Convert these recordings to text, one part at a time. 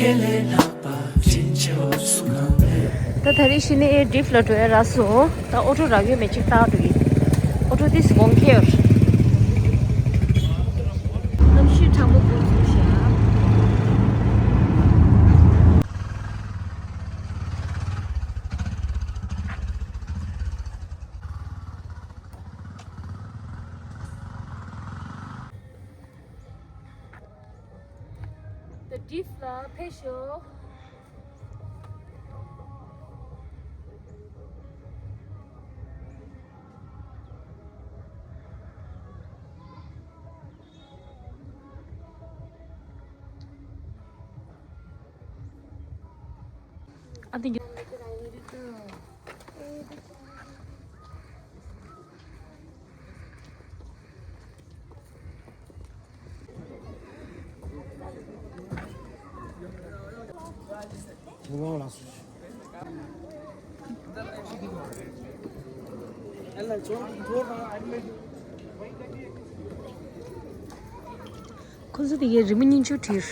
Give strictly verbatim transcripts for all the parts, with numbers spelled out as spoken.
ད་ད་རེས་གཞི་ནས་ཨེ་ཌིབ་ལ་འགྲོ་ཡ་རག་སོང་། ད་ཨོ་ཊོ་རག་ཡོད་མེད་ཅིག་བལྟ་འགྲོ་གི། ཨོ་ཊོ་འདི་གོང་ཁེ་ཡོད། གནམ་གཤིས་གྲང་མོ་འགོ་ཚུགས་ཤག་ད་ཌིབ་ལ་ཕེབས་ཤོག་ཨ་འདི། ཁོ་ཚོ་དེ་གའི་རི་མོ་སྙིང་རྗེ་བྲིས།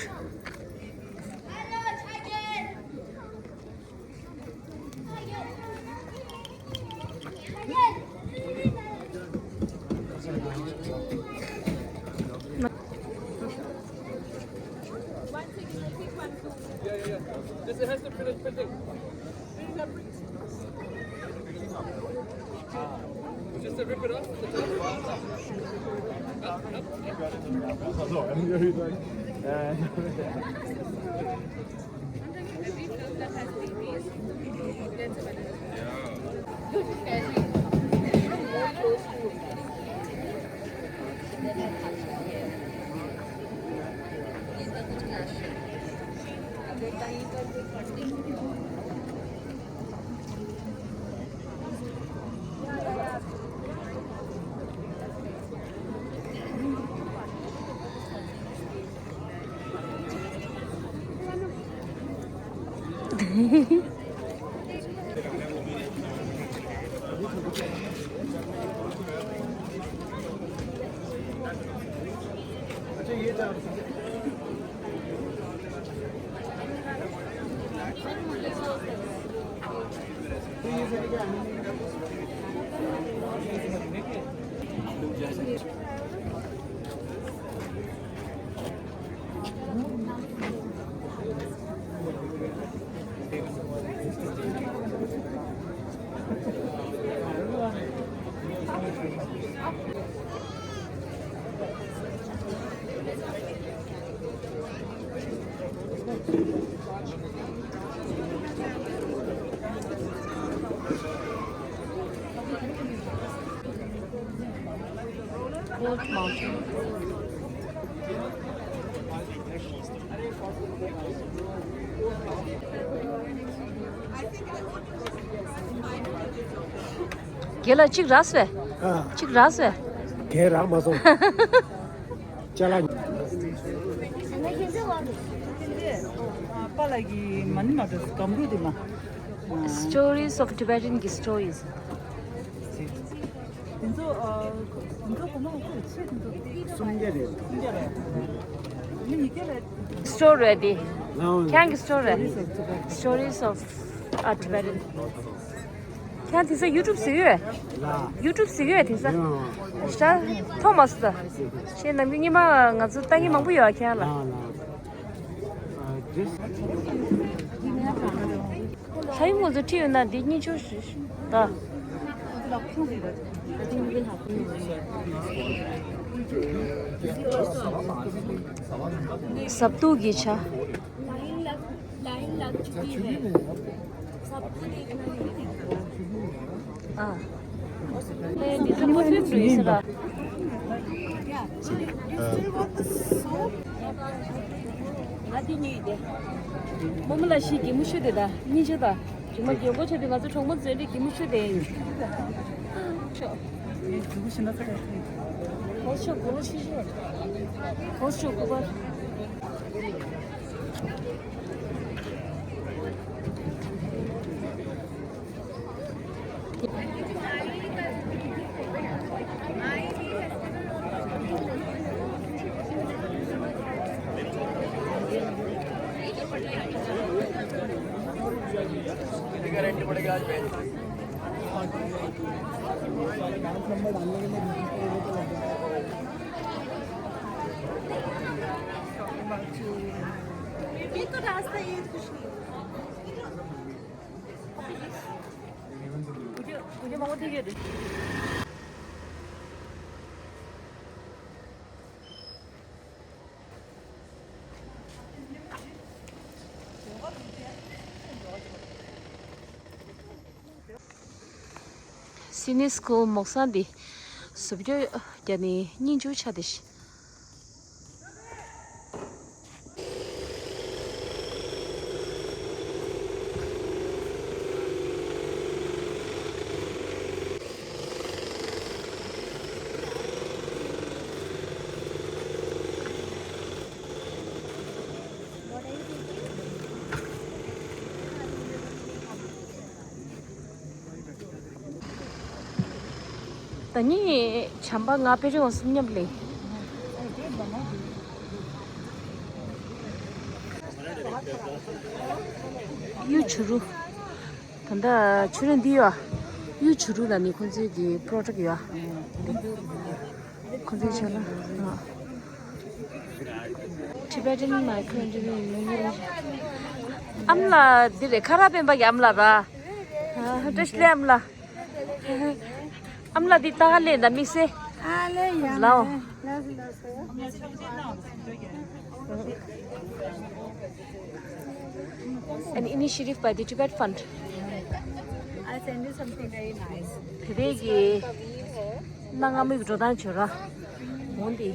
Just to rip it off the top. Gold Mountain. རྒན་ལགས་གཅིག་རག་སོང་། ཨ། གཅིག་རག་སོང་། རྒན་རག་མ་སོང་། ཅ་ལག་པཱ་ལགས་ཀྱི་མ་ཎི་མ་འདྲ་སྒམ་རུ་དེ་མ། Stories of Tibetan stories. དེ་ཚོ་ཨ། དེ་ཚོ་གོ་མ་གོ་ཚོད་དེ་ཚོ། སུམ་བརྒྱ་རེད། སུམ་བརྒྱ་རེད། མི་ཉིས་བརྒྱ་རེད། སི་ཊོ་རི་རེད་དེ། ལའོ། ཁྱེད་རང་གི་སི་ཊོ་རི་རེད། Stories of Tibetan. Stories of a Tibetan. ཁྱེད་རང་དེང་སང་ཡུ་ཊུབ་གཟིགས་ཡོད། ཡུ་ཊུབ་གཟིགས་ཡོད་དེང་སང་། ཡ། ཤ་ཐོ་མ་སི་ད། ཁྱེད་ནམ་རྒྱུན་སྔོན་མ་ང་ཚོ་ལྟ་མཁན་མང་པོ་ཡོད་ཨ་ཁྱེད་རང་ལ། ལ་ལ། ལྷ་ཡུམ་ང་ཚོ་ཁྲིད་ཡོད་ན་འདི་གཉིས་ཆོག་ཞུ་ད། ཟབ་ཏུ་གི་ཆ། ཨ། ཨེ་འདི་ཚོ་མོ་ཧྥིལ་འགྲོ་ཡི་ཟེར་ར། ང་འདི་ཉོས་ཏེ། རྨོ་མོ་ལ་ཤི་གི་མུ་ཤུ་དེ་ད་གཉིས་ཆ་ད། ཇི་མ་རྒན་གོ་ཆ་དེ་ང་ཚོ་གྲོགས་མོ་ཚོའི་གི་མུ་ཤུ་དེ་ཡིན། ཤོག་ངས་གཟུགས་པོ་ཞིམ་ན་ཚ་རེད། གོ་ཤོག་གོ་ལོ་ཤི་ཤོག་གོ་ཤོག་གོ་པ། ये तो रास्ता, ये कुछ नहीं। मुझे, मुझे बहुत ही སི་ནི་སི་ཀུལ་མོག་སང་འདི་བཟོ་བཅོས་རྒྱག་ནི་སྙིང་རྗེ་པོ་ཆགས་བསྡད་ཤག་ད་ནི་བྱམས་པ་ང་དཔེ་རིང་བ་སུམ་མཉམ་ལེ། གཡུ་བྱུ་རུ། ད་ལྟ་ཕྱི་རོལ་འདི་ཡོད། གཡུ་བྱུ་རུ་ལ་ནི་ཁོང་ཚོའི་གི་པྲོ་ཌག་ཡོད། ཁོང་ཚོའི་ཆ་ལ། Tibetan micro engineering. ཨ་མ་ལགས་འདི་རེད། ཁ་རག་སྤེན་པ་གི་ཨ་མ་ལགས་ར། བཀྲ་ཤིས་བདེ་ལེགས་ཨ་མ་ལགས། ཨ་མ་ལགས་འདི་ལྟ་ག་ལེན་ད་དམིགས་བསལ། ཨ་ལེ་ཡ། ལའོ། An initiative by the Tibet Fund. I'll send you something very nice. དེ་རིང་གི་གནའ་སྔ་མོའི་འགྲོ་སྟངས་བྱོས་ར། འོང་དེ།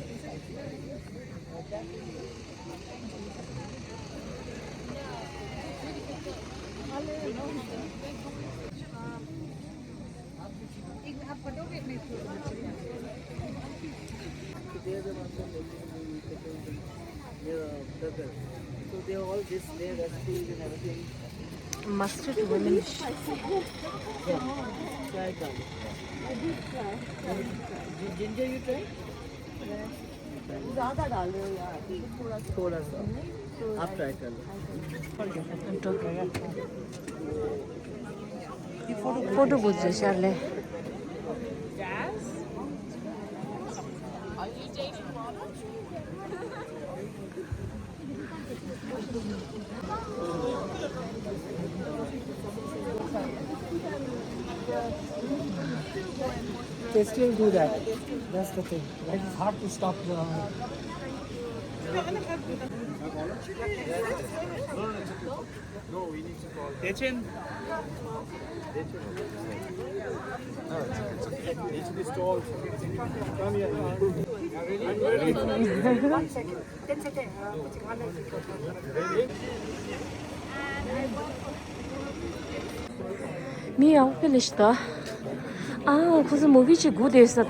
Mustard women. Ginger, you try? ज्यादा डाल रहे हो यार, थोड़ा सा। थोड़ा सा। आप ट्राई कर लो। फोटो बहुत अच्छा ले। They still do that. That's the thing. It is hard to stop the. མི་ཡག་པོ་ལས་ཤི་ད། ཨ། ཁོ་ཚོ་མུ་བི་ཅིག་སྒུག་བསྡད་ས་ད།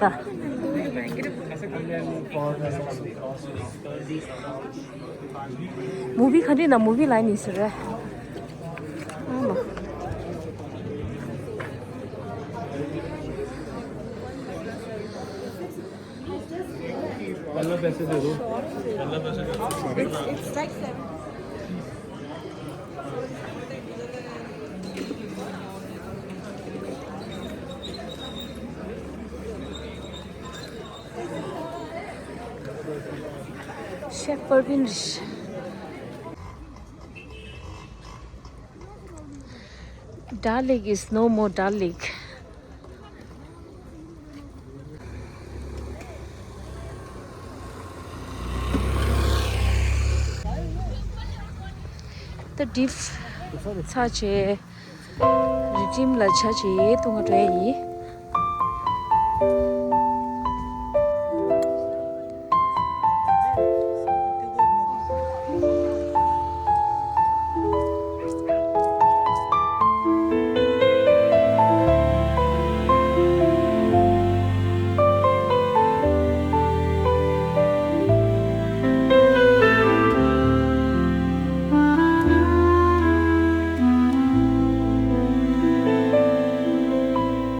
མུ་བི་ག་འདྲ་ན་མུ་བི་ལ་ནི་ཟེར་རེད། ཨ་མ། पहला पैसे दे दो। पहला पैसे दे दो। Chef Parvin. Dal Lake is no more Dal Lake. ད་ཌིབ་ཚར་བྱས། རི་ཁྲིམ་ལ་ཆ་བྱས་ཐུང་ང་འགྲོ་ཡ་ཡིན།